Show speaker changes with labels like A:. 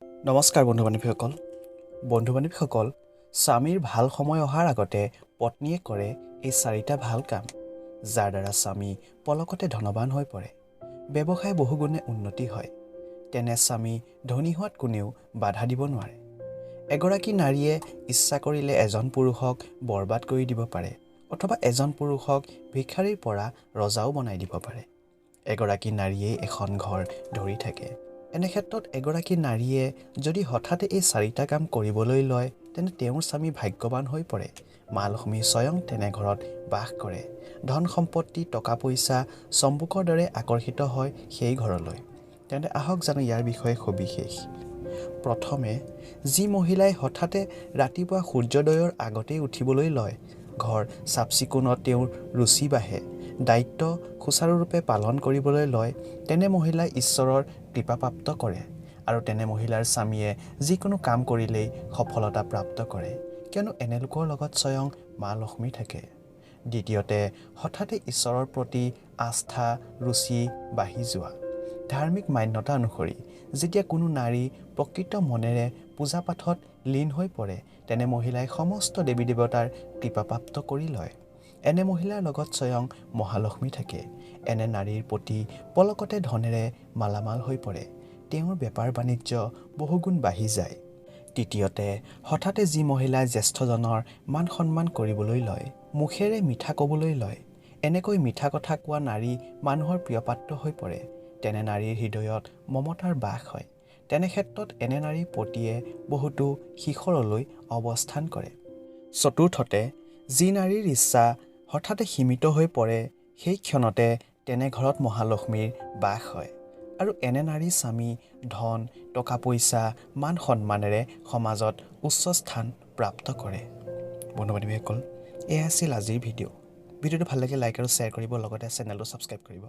A: নমস্কাৰ বন্ধু বান্ধৱীসকল। বন্ধু বান্ধৱীসকল, স্বামীৰ ভাল সময় অহাৰ আগতে পত্নীয়ে কৰে এই চাৰিটা ভাল কাম, যাৰ দ্বাৰা স্বামী পলকতে ধনৱান হৈ পৰে, ব্যৱসায় বহুগুণে উন্নতি হয়। তেনে স্বামী ধনী হোৱাত কোনেও বাধা দিব নোৱাৰে। এগৰাকী নাৰীয়ে ইচ্ছা কৰিলে এজন পুৰুষক বৰবাদ কৰি দিব পাৰে অথবা এজন পুৰুষক ভিক্ষাৰীৰ পৰা ৰজাও বনাই দিব পাৰে। এগৰাকী নাৰীয়েই এখন ঘৰ ধৰি থাকে। এনে ক্ষেত্ৰত এগৰাকী নাৰীয়ে যদি হঠাতে এই চাৰিটা কাম কৰিবলৈ লয়, তেন্তে তেওঁৰ স্বামী ভাগ্যৱান হৈ পৰে। মা লক্ষ্মী স্বয়ং তেনে ঘৰত বাস কৰে। ধন সম্পত্তি, টকা পইচা চম্বুকৰ দৰে আকৰ্ষিত হয় সেই ঘৰলৈ। তেন্তে আহক জানো ইয়াৰ বিষয়ে সবিশেষ। প্ৰথমে, যি মহিলাই হঠাতে ৰাতিপুৱা সূৰ্যোদয়ৰ আগতেই উঠিবলৈ লয়, ঘৰ চাফ চিকুণত তেওঁৰ ৰুচি বাঢ়ে, দায়িত্ব সুচাৰুৰূপে পালন কৰিবলৈ লয়, তেনে মহিলাই ঈশ্বৰৰ কৃপা প্ৰাপ্ত কৰে আৰু তেনে মহিলাৰ স্বামীয়ে যিকোনো কাম কৰিলেই সফলতা প্ৰাপ্ত কৰে, কিয়নো এনে লোকৰ লগত স্বয়ং মা লক্ষ্মী থাকে। দ্বিতীয়তে, হঠাতে ঈশ্বৰৰ প্ৰতি আস্থা, ৰুচি বাঢ়ি যোৱা। ধাৰ্মিক মান্যতা অনুসৰি যেতিয়া কোনো নাৰী প্ৰকৃত মনেৰে পূজা পাঠত লীন হৈ পৰে, তেনে মহিলাই সমস্ত দেৱী দেৱতাৰ কৃপা প্ৰাপ্ত কৰি লয়। এনে মহিলাৰ লগত স্বয়ং মহালক্ষ্মী থাকে। এনে নাৰীৰ প্ৰতি পলকতে ধনেৰে মালামাল হৈ পৰে। তেওঁৰ বেপাৰ বাণিজ্য বহুগুণ বাঢ়ি যায়। তৃতীয়তে, হঠাতে যি মহিলাই জ্যেষ্ঠজনৰ মান সন্মান কৰিবলৈ লয়, মুখেৰে মিঠা ক'বলৈ লয়, এনেকৈ মিঠা কথা কোৱা নাৰী মানুহৰ প্ৰিয়পাত্ৰ হৈ পৰে। তেনে নাৰীৰ হৃদয়ত মমতাৰ বাস হয়। তেনে ক্ষেত্ৰত এনে নাৰীৰ পতিয়ে বহুতো শিখৰলৈ অৱস্থান কৰে। চতুৰ্থতে, যি নাৰীৰ ইচ্ছা হঠাতে সীমিত হৈ পৰে, সেই ক্ষণতে তেনে ঘৰত মহালক্ষ্মীৰ বাস হয় আৰু এনে নাৰীৰ স্বামী ধন, টকা পইচা, মান সন্মানেৰে সমাজত উচ্চ স্থান প্ৰাপ্ত কৰে। বন্ধু বান্ধৱীসকল, এয়া আছিল আজিৰ ভিডিঅ'। ভিডিঅ'টো ভাল লাগিলে লাইক আৰু শ্বেয়াৰ কৰিব, লগতে চেনেলটো ছাবস্ক্ৰাইব কৰিব।